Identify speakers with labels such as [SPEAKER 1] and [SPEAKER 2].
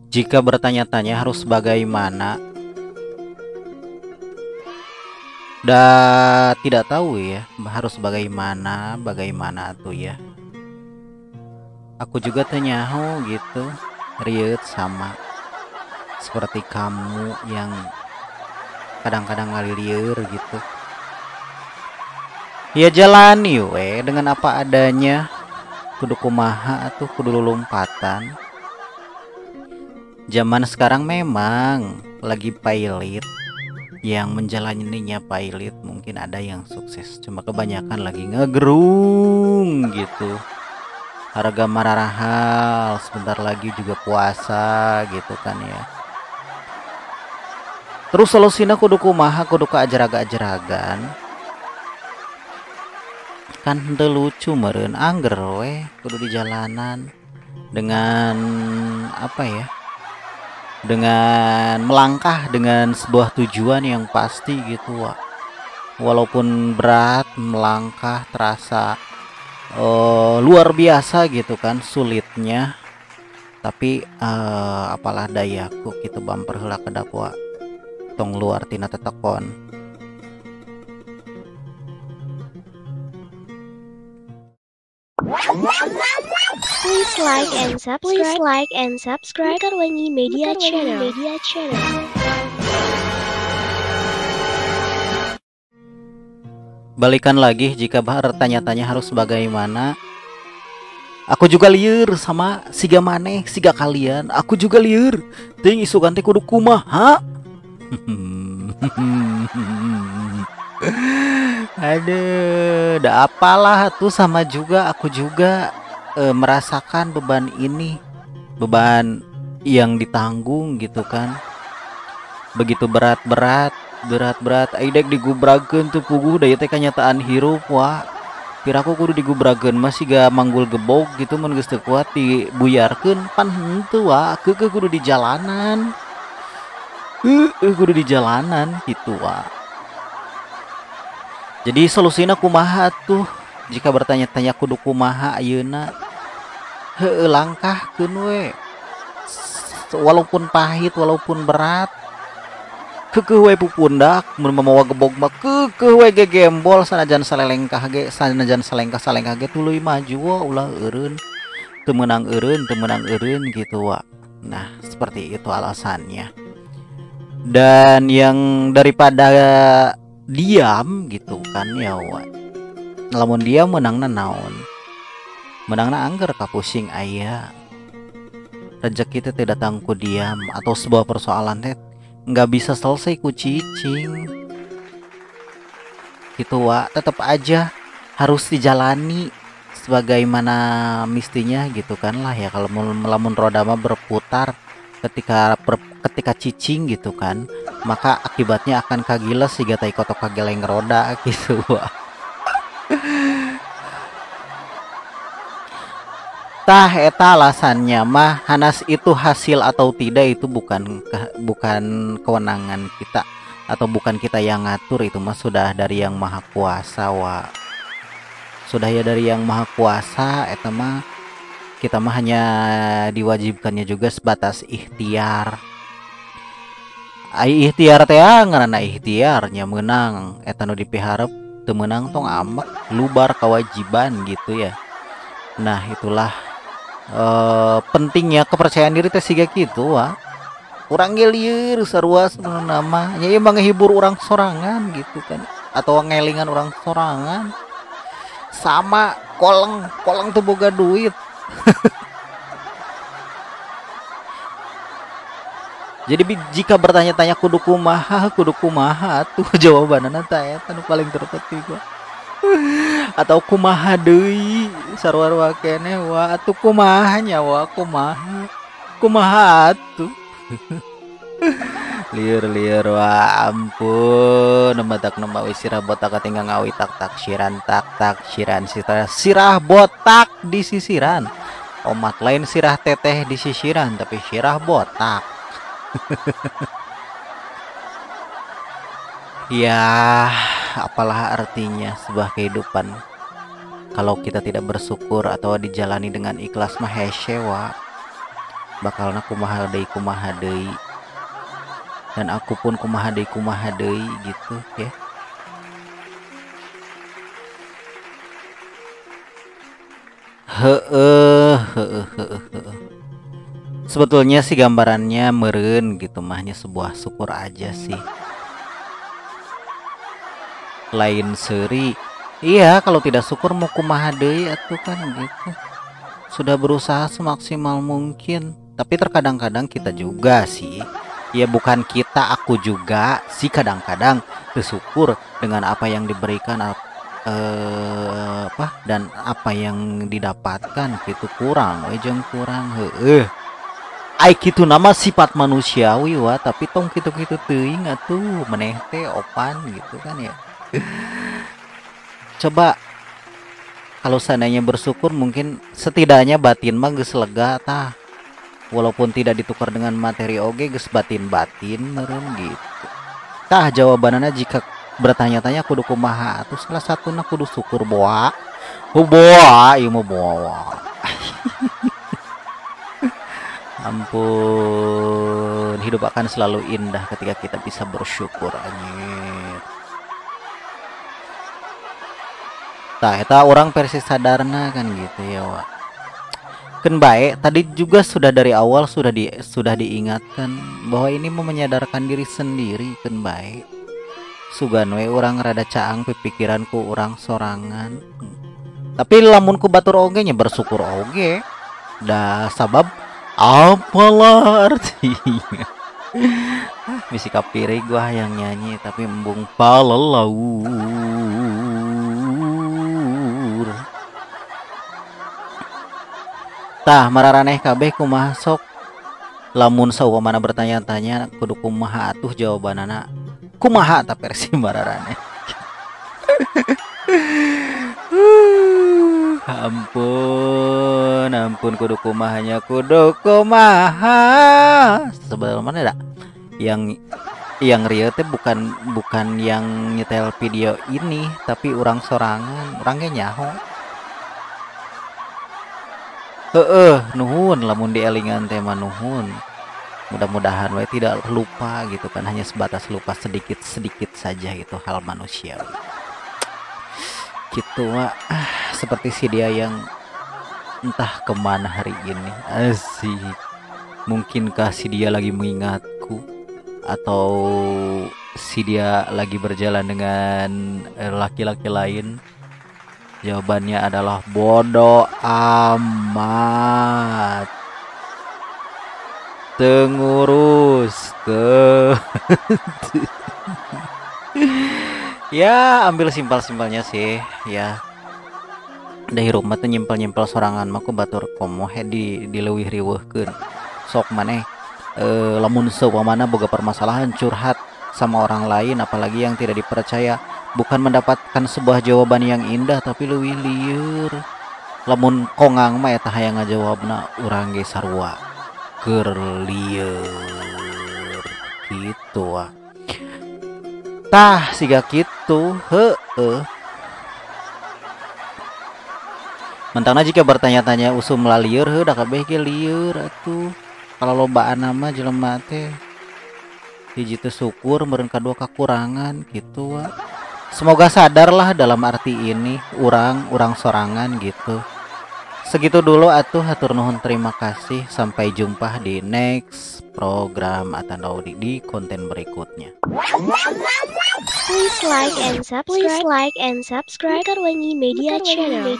[SPEAKER 1] Jika bertanya-tanya harus bagaimana, dah tidak tahu ya harus bagaimana, bagaimana tuh ya. Aku juga teu nyaho gitu, rieut sama seperti kamu yang kadang-kadang ngalilieur gitu. Ya jalani we dengan apa adanya, kudu kumaha atuh, kudu lulumpatan. Zaman sekarang memang lagi pailit, yang menjalaninya pailit mungkin ada yang sukses, cuma kebanyakan lagi ngegerung gitu. Harga mararahal, sebentar lagi juga puasa gitu kan ya. Terus solusina kudu kumaha, kudu kaajraga-ajragan. Kan henteu lucu meureun, angger we kudu di jalanan dengan apa ya? Dengan melangkah dengan sebuah tujuan yang pasti gitu, wak. Walaupun berat melangkah, terasa luar biasa gitu kan sulitnya, tapi apalah dayaku gitu, bumper heula kedap wa, tong luar tina tetekon.
[SPEAKER 2] Please like and subscribe. Please like and subscribe. Mekarwangi Media Channel. Media Channel.
[SPEAKER 1] Balikan lagi jika bertanya-tanya harus bagaimana. Aku juga lieur sama siga maneh, siga kalian. Aku juga lieur. Ting isukan teh kudu kumaha. Aduh, dah apalah tuh, sama juga aku juga merasakan beban ini, beban yang ditanggung gitu kan. Begitu berat-berat, berat-berat, ai dek digubrakeun teu puguh da ieu teh kanyataan hirup wa. Piraku kudu digubrakeun mah siga manggul gebog gitu, mun geus teu kuat dibuyarkeun pan henteu wa, keukeuh kudu di jalanan. Kudu di jalanan gitu wa. Jadi solusina kumaha tuh? Jika bertanya-tanya kudu kumaha ayeuna, heueuh langkahkeun we. Walaupun pahit, walaupun berat, keukeuh we pupundak, mun mamawa gebog mah keukeuh we gegembol sanajan salelengkah ge, sanajan salengkah-salengkah ge tuluy maju wa, ulah eureun. Teu meunang eureun, teu meunang eureun gitu wa. Nah, seperti itu alasannya. Dan yang daripada diam gitu kan ya wa. Lamun dia menangna naon? Menangna angger kapusing aya. Rezeki teh teu datang ku diam, atau sebuah persoalan teh nggak bisa selesai ku cicing. Gitu wa, tetap aja harus dijalani sebagaimana mestinya gitu kan lah ya. Kalau lamun roda mah berputar ketika cicing gitu kan, maka akibatnya akan kagiles siga tai kotok kageleng roda gitu wa. Tah eta alasannya mah, hanas itu hasil atau tidak itu bukan kewenangan kita atau bukan kita yang ngatur, itu mah sudah dari yang maha kuasa wa. Sudah ya dari yang maha kuasa, eta mah kita mah hanya diwajibkannya juga sebatas ikhtiar. Ai ikhtiar teh ngaranna ikhtiarnya meunang eta nu dipiharep, teu meunang tong amek lubar kewajiban gitu ya. Nah, itulah pentingnya kepercayaan diri teh siga kitu wa. Urang ge lieur sarua sebenarna mah. Nya ieu mah ngehibur urang sorangan gitu kan, atau ngelingan urang sorangan. Sama koleng, koleng teu boga duit. Jadi jika bertanya-tanya kudu kumaha tuh jawabanana teh eta nu paling terpenting gua. Atau kumaha deui sarua-sarua keneh wa, atuh kumaha nya wa, kumaha. Kumaha atuh. Lieur-lieur wa, ampun, matak nu mawi sirah botak katinggal ngawi tak taksiran tak taksiran sirah botak di sisiran. Omat lain sirah teteh di sisiran, tapi sirah botak. Ya, apalah artinya sebuah kehidupan kalau kita tidak bersyukur atau dijalani dengan ikhlas mah hese wa. Bakalna kumaha deui dan aku pun kumaha deui gitu ya. Heeh. Sebetulnya sih gambarannya meren gitu mahnya sebuah syukur aja sih. Lain seri. Iya, kalau tidak syukur mau kumaha deui atuh kan gitu. Sudah berusaha semaksimal mungkin, tapi terkadang-kadang kita juga sih. Ya bukan kita, aku juga sih kadang-kadang bersyukur dengan apa yang diberikan apa dan apa yang didapatkan gitu kurang we jeung kurang heueuh. Ai kitu nama sifat manusiawi wa, tapi tong kitu-kitu teuing atuh meneh teh opan gitu kan ya. Coba kalau seandainya bersyukur mungkin setidaknya batin mah geus lega tah. Walaupun tidak ditukar dengan materi oge geus batin-batin meureun gitu. Tah jawabanana jika bertanya-tanya kudu kumaha atuh salah satuna kudu syukur boa. Boa ieu mah boa. Ampun, hidup akan selalu indah ketika kita bisa bersyukur anjir. Tah eta orang versi sadarna kan gitu ya wa. Keun bae tadi juga sudah dari awal sudah diingatkan bahwa ini mau menyadarkan diri sendiri keun bae. Sugan we urang rada caang pipikiranku urang sorangan. Tapi lamun ku batur oge nya bersyukur oge. Da sabab apalah artinya. Bisi kapiri gua yang nyanyi tapi embung palelaur. Tah mararaneh kabeh kumaha sok lamun saumpamana bertanya-tanya kudu kumaha atuh jawabanana kumaha ta versi mararaneh. Ampun, ampun kudu kumahanya kudu kumaha. Sebenarnya dah yang real teh bukan yang nyetel video ini tapi urang sorangan, urang ge nyaho. Heeh, nuhun lamun dielingan teh mah nuhun. Mudah-mudahan we tidak lupa gitu kan, hanya sebatas lupa sedikit-sedikit saja itu hal manusiawi. Gitu wah, seperti si dia yang entah kemana hari ini. Asik. Mungkinkah si dia lagi mengingatku atau si dia lagi berjalan dengan laki-laki lain? Jawabannya adalah bodoh amat. Tengurus ke. Ya ambil simpel-simpelnya sih ya. Dari rumah tuh nyimpel-nyimpel sorangan mah ku batur komo he di leuwih riweuhkeun. Sok maneh lamun seumpamana boga permasalahan curhat sama orang lain apalagi yang tidak dipercaya, bukan mendapatkan sebuah jawaban yang indah tapi leuwih lieur. Lamun kongang mah eta hayang ngajawabna urang ge sarua keur lieur gitu ah. Tah siga kitu heueuh. Mentangna jika bertanya-tanya usum lalieur heuh da kabeh ge lieur atuh. Kalau lobaan mah jelema teh hiji teh syukur meureun kadua kakurangan gitu wa. Semoga sadarlah dalam arti ini urang sorangan gitu. Segitu dulu atuh, hatur nuhun, terima kasih. Sampai jumpa di next program atau di konten berikutnya.
[SPEAKER 2] Please like and subscribe. Please like and subscribe. Mekarwangi Media Channel.